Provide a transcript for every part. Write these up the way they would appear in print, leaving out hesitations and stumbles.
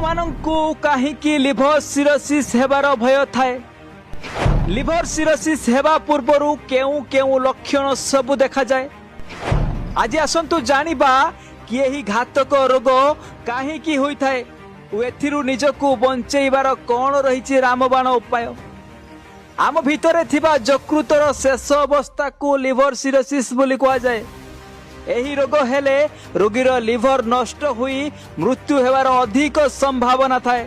ଲୋକମାନଙ୍କୁ କାହିଁକି liver cirrhosis ହେବାର ଭୟ ଥାଏ? ଲିଭର ସିରୋସିସ୍ ହେବା ପୂର୍ବରୁ କେଉଁ କେଉଁ ଲକ୍ଷଣ ସବୁ ଦେଖାଯାଏ? ଆଜି ଆସନ୍ତୁ ଜାଣିବା କି ଏହି ଘାତକ ରୋଗ କାହିଁକି ହୋଇଥାଏ ଓ ଏଥିରୁ ନିଜକୁ ବଞ୍ଚେଇବାର କ'ଣ ରହିଛି ରାମବାଣ ଉପାୟ। ଆମ ଭିତରେ ଥିବା ଯକୃତର ଶେଷ ଅବସ୍ଥାକୁ ଲିଭର ସିରୋସିସ୍ ବୋଲି କୁହାଯାଏ। ଏହି ରୋଗ ହେଲେ ରୋଗୀର ଲିଭର ନଷ୍ଟ ହୋଇ ମୃତ୍ୟୁ ହେବାର ଅଧିକ ସମ୍ଭାବନା ଥାଏ।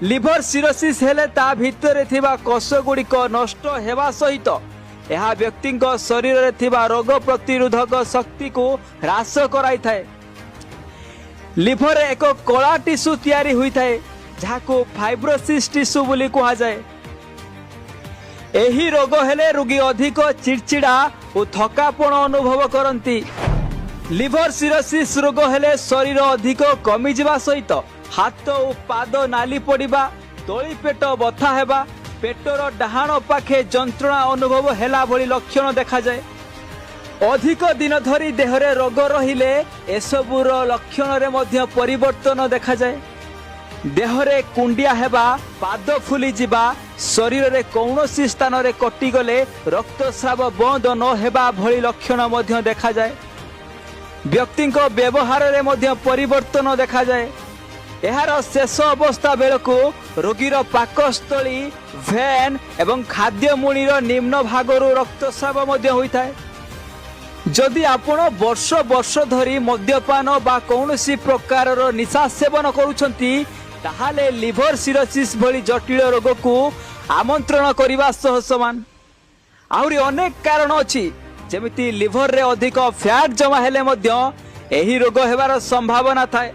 ଲିଭର ସିରୋସିସ୍ ହେଲେ ତା ଭିତରେ ଥିବା କୋଷ ଗୁଡ଼ିକ ନଷ୍ଟ ହେବା ସହିତ ଏହା ବ୍ୟକ୍ତିଙ୍କ ଶରୀରରେ ଥିବା ରୋଗ ପ୍ରତିରୋଧକ ଶକ୍ତିକୁ ହ୍ରାସ କରାଇଥାଏ। ଲିଭରରେ ଏକ କଳା ଟିସୁ ତିଆରି ହୋଇଥାଏ, ଯାହାକୁ ଫାଇବ୍ରୋସିସ୍ ଟିସୁ ବୋଲି କୁହାଯାଏ। ଏହି ରୋଗ ହେଲେ ରୋଗୀ ଅଧିକ ଚିଡ଼ଚିଡ଼ା ଓ ଥକାପଣ ଅନୁଭବ କରନ୍ତି। ଲିଭର ସିରୋସିସ୍ ରୋଗ ହେଲେ ଶରୀର ଅଧିକ କମିଯିବା ସହିତ ହାତ ଓ ପାଦ ନାଲି ପଡ଼ିବା, ତଳି ପେଟ ବଥା ହେବା, ପେଟର ଡାହାଣ ପାଖେ ଯନ୍ତ୍ରଣା ଅନୁଭବ ହେଲା ଭଳି ଲକ୍ଷଣ ଦେଖାଯାଏ। ଅଧିକ ଦିନ ଧରି ଦେହରେ ରୋଗ ରହିଲେ ଏସବୁର ଲକ୍ଷଣରେ ମଧ୍ୟ ପରିବର୍ତ୍ତନ ଦେଖାଯାଏ। ଦେହରେ କୁଣ୍ଡିଆ ହେବା, ପାଦ ଫୁଲିଯିବା, ଶରୀରରେ କୌଣସି ସ୍ଥାନରେ କଟିଗଲେ ରକ୍ତସ୍ରାବ ବନ୍ଦ ନ ହେବା ଭଳି ଲକ୍ଷଣ ମଧ୍ୟ ଦେଖାଯାଏ। ବ୍ୟକ୍ତିଙ୍କ ବ୍ୟବହାରରେ ମଧ୍ୟ ପରିବର୍ତ୍ତନ ଦେଖାଯାଏ। ଏହାର ଶେଷ ଅବସ୍ଥା ବେଳକୁ ରୋଗୀର ପାକସ୍ଥଳୀ, ଭେନ୍ ଏବଂ ଖାଦ୍ୟମୁଣିର ନିମ୍ନ ଭାଗରୁ ରକ୍ତସ୍ରାବ ମଧ୍ୟ ହୋଇଥାଏ। ଯଦି ଆପଣ ବର୍ଷ ବର୍ଷ ଧରି ମଦ୍ୟପାନ ବା କୌଣସି ପ୍ରକାରର ନିଶା ସେବନ କରୁଛନ୍ତି, ତାହେଲେ ଲିଭର ସିରୋସିସ୍ ଭଳି ଜଟିଳ ରୋଗକୁ ଆମନ୍ତ୍ରଣ କରିବା ସହ ସମାନ। ଆହୁରି ଅନେକ କାରଣ ଅଛି, ଯେମିତି ଲିଭରରେ ଅଧିକ ଫ୍ୟାଟ୍ ଜମା ହେଲେ ମଧ୍ୟ ଏହି ରୋଗ ହେବାର ସମ୍ଭାବନା ଥାଏ।